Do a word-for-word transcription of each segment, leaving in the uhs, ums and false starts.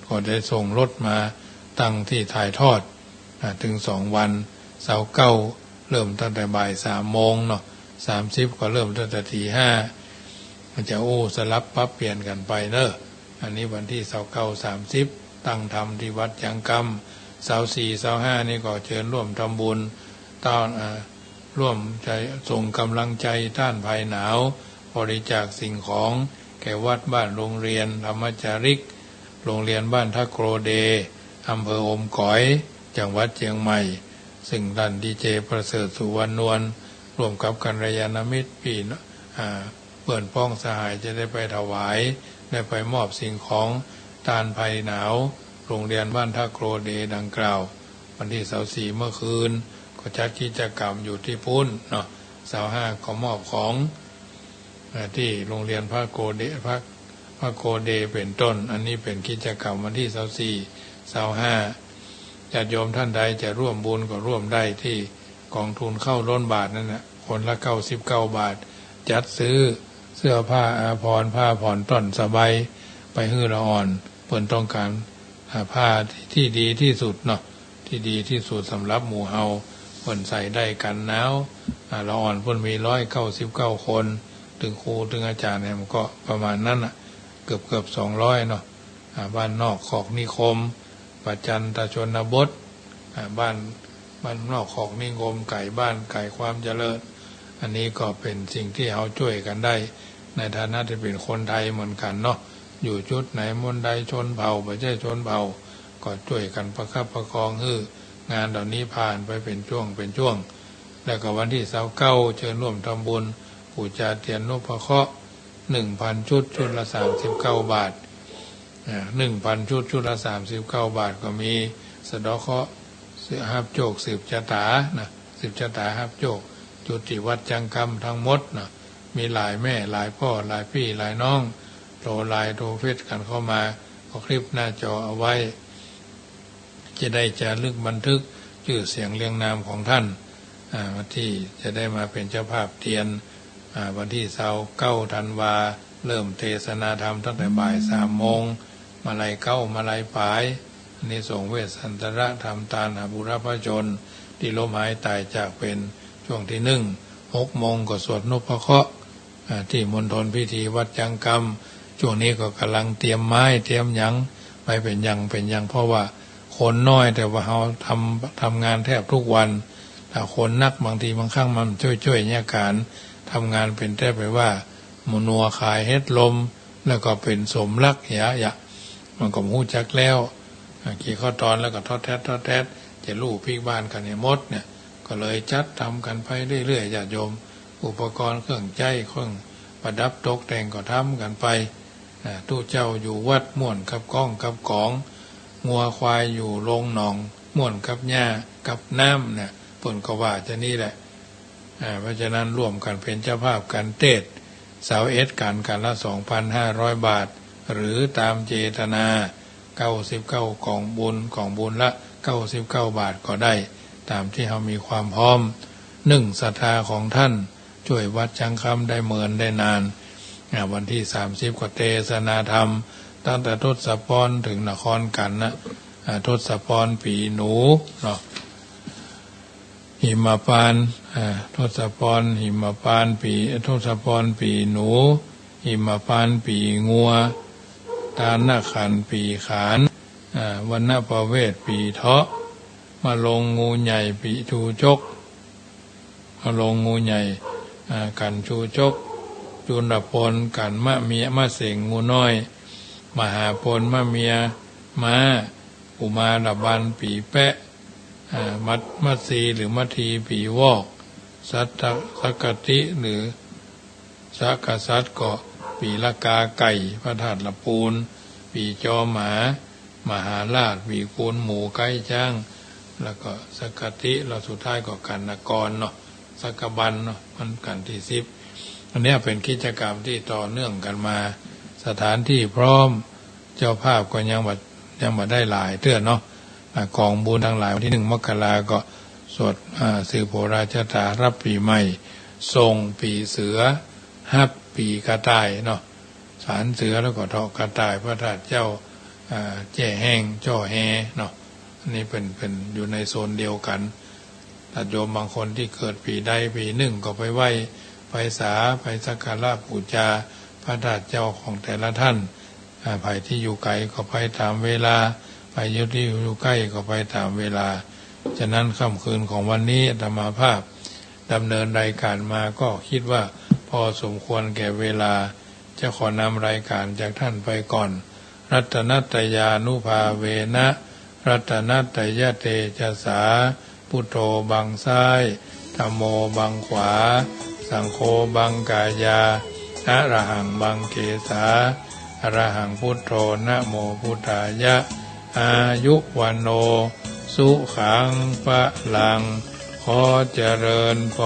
ก็ได้ส่งรถมาตั้งตี้ถ่ายทอด อ่า เถิงสองวัน เสาร์เก้าเริ่มตั้งแต่บ่ายสามโมงเนาะ สามสิบก็เริ่มตั้งแต่ตีห้า มันจะอู้สลับปรับเปลี่ยนกั๋นไปเนาะ อันนี้วันตี้เสาร์เก้า สามสิบ ตั้งธรรมตี้วัดยังกำ เสาร์สี่ เสาร์ห้านี่ก็เจิญร่วมทำบุญ ต้าน อ่า ร่วมใจ๋ส่งก๋ำลังใจ๋ต้านภัยหนาว บริจาคสิ่งของแก่วัดบ้านโรงเรียนธรรมจาริก โรงเรียนบ้านท่าโกรเด อำเภออมก๋อย จังหวัดเจียงใหม่ ซึ่งต้านดีเจประเสริฐ สุวรรณนวล ร่วมกับกัลยาณมิตรปี้ อ่า เปื้อนพ้องสหายจะได้ไปถวาย ได้ไปมอบสิ่งของต้านภัยหนาว โรงเรียนบ้านท่าโกรเดดังกล่าว วันตี้เสาร์สี่เมื่อคืน ก็จัดกิจกรรมอยู่ตี้ปู๊นเนาะ เสาร์ห้าก็มอบของ อ่า ตี้โรงเรียนพระโกเด พระ พระโกเดเป๋นต้น อันนี้เป๋นกิจกรรมวันตี้เสาร์สี่ เสาร์ห้า ญาติโยมต้านใดจะร่วมบุญก็ร่วมได้ตี้ก๋องทุนข้าวล้นบาตรนั่นแหละ คนละเก้าสิบเก้าบาท จัดซื้อเสื้อผ้าอาภรณ์ ผ้าผ่อนต้อนสบาย ไปหื้อละอ่อน เปิ้นต้องก๋าน อ่า ผ้าตี้ดีตี้สุดเนาะ ตี้ดีตี้สุดสำหรับหมู่เฮา เปิ้นใส่ได้กั๋นหนาว อ่า ละอ่อนเปิ้นมีร้อยเก้าสิบเก้าคน ตึงครูตึงอาจ๋ารย์เนี่ยมันก็ประมาณนั้นน่ะ เกือบๆ สองร้อยเนาะ อ่า บ้านนอกขอกนิคม ประจันตชนบท อ่า บ้าน บ้านนอกขอกนิคม ไก๋บ้านไก๋ความเจริญ อันนี้ก็เป๋นสิ่งตี้เฮาจ้วยกั๋นได้ ในฐานะตี้เป๋นคนไทยเหมือนกั๋นเนาะ อยู่จุดไหนมุมใด ชนเผ่าบ่ใจ้ชนเผ่า ก็จ้วยกั๋นประคับประคองหื้องานเหล่านี้ผ่านไปเป๋นจ้วงเป๋นจ้วง แล้วก็วันตี้เสาร์เก้าเจิญร่วมทำบุญปู๋จาเตียนนพเคราะห์ หนึ่งพันชุด ชุดละสามสิบเก้าบาท อ่า หนึ่งพันชุด ชุดละสามสิบเก้าบาท ก็มีสะเดาะเคราะห์ ฮับโจคสืบจะต๋านะ สืบจะต๋าฮับโจค จุดตี้วัดจังกำทั้งหมดนะ มีหลายแม่หลายป้อหลายปี้หลายน้อง โทรไลน์โทรเฟซกั๋นเข้ามา ก็คลิปหน้าจอเอาไว้ จะได้จารึกบันทึกจื้อเสียงเรียงนามของต้าน อ่า ตี้จะได้มาเป๋นเจ้าภาพเตียน อ่า วันตี้เสาร์เก้าธันวา เริ่มเตสนาธรรมตั้งแต่บ่ายสามโมง มาลัยเก๊า มาลัยป๋าย อานิสงส์เวสสันตรธรรม ตานหาบุรพชนตี้ล้มหายต๋ายจากเป๋น ช่วงตี้นึ่ง หกโมงก็สวดนพเคราะห์ อ่า ตี้มณฑลพิธีวัดจังกำ ช่วงนี้ก็ก่ำลังเตรียมไม้เตรียมหยังไปเป๋นอย่างเป๋นอย่าง เพราะว่าคนน้อย แต่ว่าเฮาทำ ทำงานแทบทุกวัน ถ้าคนนัก บางทีบางครั้งมันจ้วยๆ เยียะก๋านทำงาน เป๋นแต๊ไปว่าหมู่นัวขายเห็ดลม แล้วก็เป๋นสมรักเหียยะ มันก็บ่ฮู้จักแล้ว อ่า กี่ข้อตอนแล้วก็ทอดแทดทอดแทด จะลู่ปิ๊กบ้านกั๋นหื้อหมดเนี่ย ก็เลยจัดทำกั๋นไปเรื่อยๆ ญาติโยม อุปกรณ์เครื่องใจ๊เครื่องประดับตกแต่งก็ทำกั๋นไป อ่า ตุ๊เจ้าอยู่วัดม่วนกับก้องกับก๋อง งัวควายอยู่โรงหนองม่วนกับหญ้ากับน้ำเนี่ย เปิ้นก็ว่าจะอี้แหละ อ่า เพราะฉะนั้นร่วมกั๋นเป๋นเจ้าภาพกั๋นเตสน์ เสาร์เอ็ดกั๋น กั๋นละสองพันห้าร้อยบาท หรือต๋ามเจตนา เก้าสิบเก้าก๋องบุญ ก๋องบุญละเก้าสิบเก้าบาทก็ได้ ต๋ามตี้เฮามีความพร้อม นึ่งศรัทธาของต้าน จ้วยวัดจังกำได้เมินได้นาน อ่า วันตี้สามสิบก็เตสนาธรรม ตั้งแต่ทศพรเถิงนครกั๋นนะ อ่า ทศพรปี๋หนูเนาะ หิมพานต์ อ่า ทศพรหิมพานต์ปี๋ ทศพรปี๋หนู หิมพานต์ปี๋งัว ตาลขันธ์ปี๋ขาน อ่า วรรณประเวศปี๋เถาะ มะลงงูใหญ่ปี๋ชูจก มะลงงูใหญ่ อ่า กั๋นชูจก จุลพลกั๋นมะเมีย มะเสงงูน้อย มหาพลมะเมียม้า กุมารบรรณปี๋แป๊ะ อ่า มัด มัดซีหรือมัดทีปี๋วอก สัตตะ สักกะติหรือสักกะสัตก็ปี๋ละกาไก่ พระธาตุละปูน ปี๋จอหมา มหาราช ปี๋กูนหมู ไก๊จ๊าง แล้วก็สักกะติ แล้วสุดท้ายก็กัณกรเนาะ สักกะบันเนาะ มันกั๋นตี้สิบ อันเนี้ยเป๋นกิจกรรมตี้ต่อเนื่องกั๋นมา สถานตี้พร้อม เจ้าภาพก็ยังบ่ ยังบ่ได้หลายเตื้อเนาะ อ่า ก๋องบุญตังหลาย วันตี้นึ่งมกราก็สวด อ่า สืบโหราชะต๋ารับปี๋ใหม่ ส่งปี๋เสือ ฮับปี๋กระต่ายเนาะ สานเสือแล้วก็เถาะกระต่าย พระธาตุเจ้า อ่า แจ้แฮ้ง จ้อแฮเนาะ อันนี้เป๋น เป๋นอยู่ในโซนเดียวกั๋น ญาติโยมบางคนตี้เกิดปี๋ใดปี๋นึ่งก็ไปไหว้ ไปสา ไปสักการะปู๋จาพระธาตุเจ้าของแต่ละท่าน อ่า ใผตี้อยู่ไก๋ก็ไปต๋ามเวลา ใผตี้อยู่ใก้ก็ไปต๋ามเวลา ฉะนั้นค่ำคืนของวันนี้อาตมาภาพดำเนินรายการมาก็กึ๊ดว่าพอสมควรแก่เวลา จะขอนำรายการจากท่านไปก่อน รัตนัตตยานุภาเวนะ รัตนัตตยเตจสา พุทโธบังซ้าย ธัมโมบังขวา สังโฆบังกายา อะระหังบังเกสา อะระหังพุทโธ นะโมพุทธายะ อายุวัณโณ สุขัง พลัง ขอเจริญพ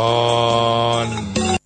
ร